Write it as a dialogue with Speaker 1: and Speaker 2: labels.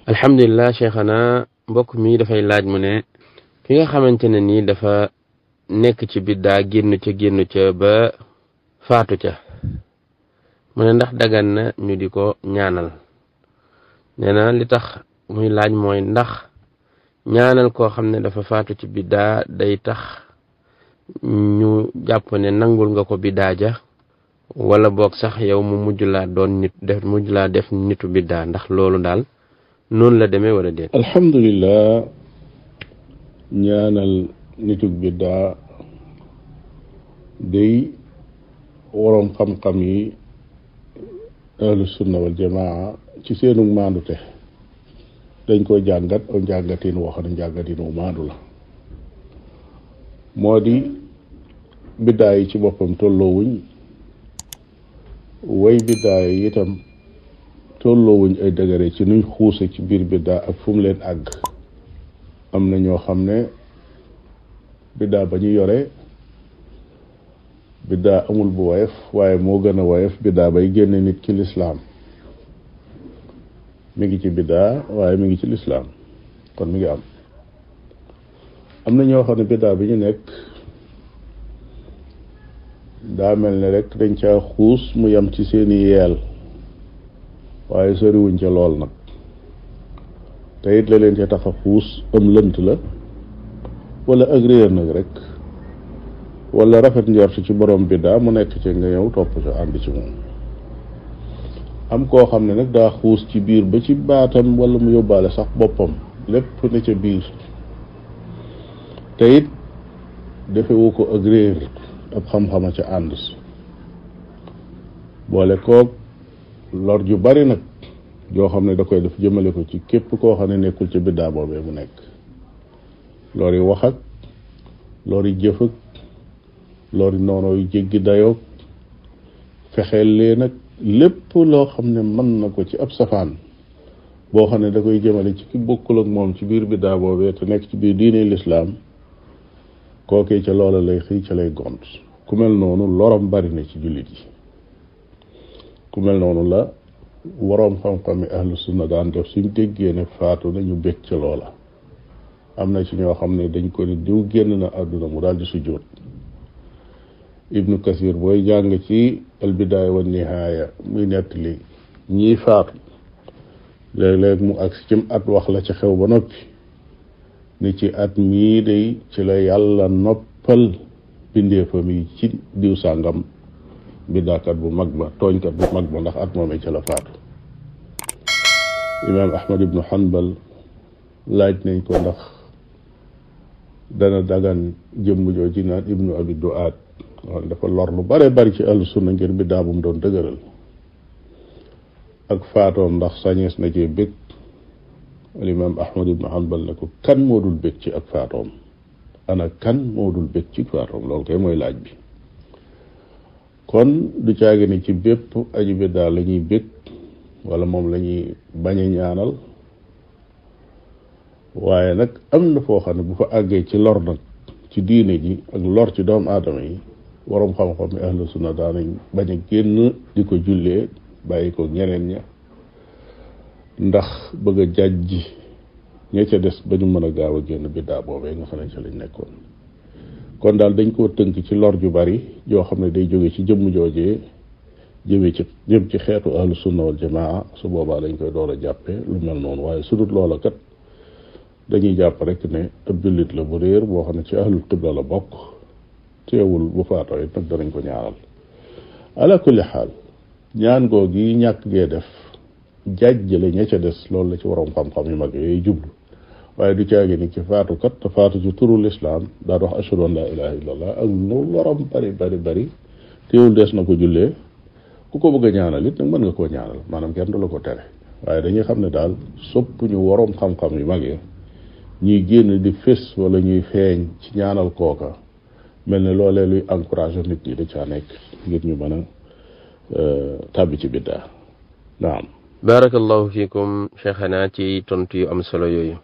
Speaker 1: alhamdulillah cheikhana mbokk mi dafay laaj mu ne ki nga xamante ne nii dafa nekk ci biddaa génn ca ba faatu ca mu ne ndax dagan na ñu di ko ñaanal. nee na li tax muy laaj mooy ndax ñaanal koo xam ne dafa faatu ci biddaa day tax ñu jàpp ne nangul nga ko biddaa ja wala boog sax yow mu mujj laa def nitu biddaa ndax loolu daal noonu la demee wala déet.
Speaker 2: alhamdulillah ñaanal nitug biddaa day waroom xam-xam yi ahlu sunna wal jamaa ci seenu maandute dañ ko jàngat o njàngatin woo xam ne njàngatin wu maandu la moo di biddaa yi ci boppam tolloowuñ way biddaa yi itam tolloowuñ ay dëgëre ci nuñ xuuse ci biir biddaa ak fu mu leen àgg. am na ñoo xam ne biddaa ba ñu yore biddaa amul bu woyof waaye moo gën a woyof biddaa bay génne nit ci lislaam mi ngi ci biddaa waaye mi ngi ci lislaam kon mi ngi am na ñoo xam ne biddaa bi ñu nekk daa mel ne rek dañ caa xuus mu yem ci seeni yeel waaye soriwuñ ca lool nag te it la leen ca tax a xuus am lënt la wala ak réer nag rek wala rafet njort ci borom biddaa mu nekk ci nga ñëw topp ca ànd ci moom. am koo xam ne nag daa xuus ci biir ba ci baatam wala mu yóbbaale sax boppam lépp ne ca biir te it defewu ko ak réer ab xam-xama ca ànd boole koog lor ju bari nag joo xam ne da koy def jëmale ko ci képp koo xam ne nekkul ci biddaa boobee mu nekk. lor yi wax ak lor yi jëf ak lor yi noonoo yu jéggi dayoog fexeel leen nag lépp loo xam ne mën na ko ci ab safaan boo xam ne da koy jëmale ci ki bokkul ak moom ci biir biddaa boobee te nekk ci biir diine lislaam kookee ca loola lay xëy ca lay gont. ku mel noonu loram bari na ci jullit yi. ku mel noonu la waroom xam-xami ahlu sunna daan def suñ déggee ne faatu na ñu bég ca loola. am na ci ñoo xam ne dañ ko ni diw génn na àdduna mu daal di sujjóot. ibnu kasir booy jàng ci al bidaaya wa nihaaya muy nettali ñii faatu léeg-léeg mu agsi cim at wax la ca xew ba noppi ni ci at mii day ci la yàlla noppal bindeefam yi ci diw sàngam bidaakat bu mag ba tooñkat bu mag ba ndax at moomee ca la faatu. imaam ahmad ibnu hanbal laaj nañ ko ndax dana dagan jëmm jooju naan ibnu abi duaat dafa lor lu bare bari ci ahlu sunna ngir biddaa bu mu doon dëgëral ak faatoom ndax sañees na cee bég. al imaam ahmad ibnu hanbal ne ko kan moo dul bég ci ak faatoom ana kan moo dul bég ci faatoom loolu kay mooy laaj bi. kon du caagi ne ci bépp aji biddaa la ñuy bég wala moom la ñuy bañ a ñaanal waaye nag am na foo xam ne bu fa àggee ci lor nag ci diine ji ak lor ci doomu aadama yi waroom xam-xam yi ahlu sunna daanañ bañ a génn di ko jullee bàyyi ko ñeneen ña ndax bëgg a jàjji ña ca des ba ñu mën a gaaw a génn biddaa boobee nga xam ne ca lañ nekkoon. kon daal dañ koo tënk ci lor ju bari yoo xam ne day jóge ci jëmm joojee jëm ci xeetu ahlu sunna wal jamaa su boobaa lañ koy door a jàppe lu mel noonu waaye su dul loola kat dañuy jàpp rek ne ab jullit la bu réer boo xam ne ci ahlul qibla la bokk teewul bu faatoo it nag danañ ko ñaanal. ala kulli xaal ñaan googu yi ñàkk gee def jàjjale ña ca des loolu la ci waroom xam-xam yu mag yooyu jublu waaye du caagi ni ci faatu kat te faatu ci turu lislaam daa wax ashhadu an laa ilaha illallah ak lu loram bari teewul des na ko jullee ku ko bëgg a ñaanal it nag mën nga koo ñaanal maanaam kenn du la ko tere waaye dañuy xam ne daal sopp ñu waroom xam-xam yu mag yi ñuy génn di fés wala ñuy feeñ ci ñaanal kooka mel ne loolee luy encouragé nit ñi da caa nekk ngir ñu mën a tàbbi ci biddaa. naam.
Speaker 1: barakallahu fiikum cheikhana ci tontu yu am solo yooyu.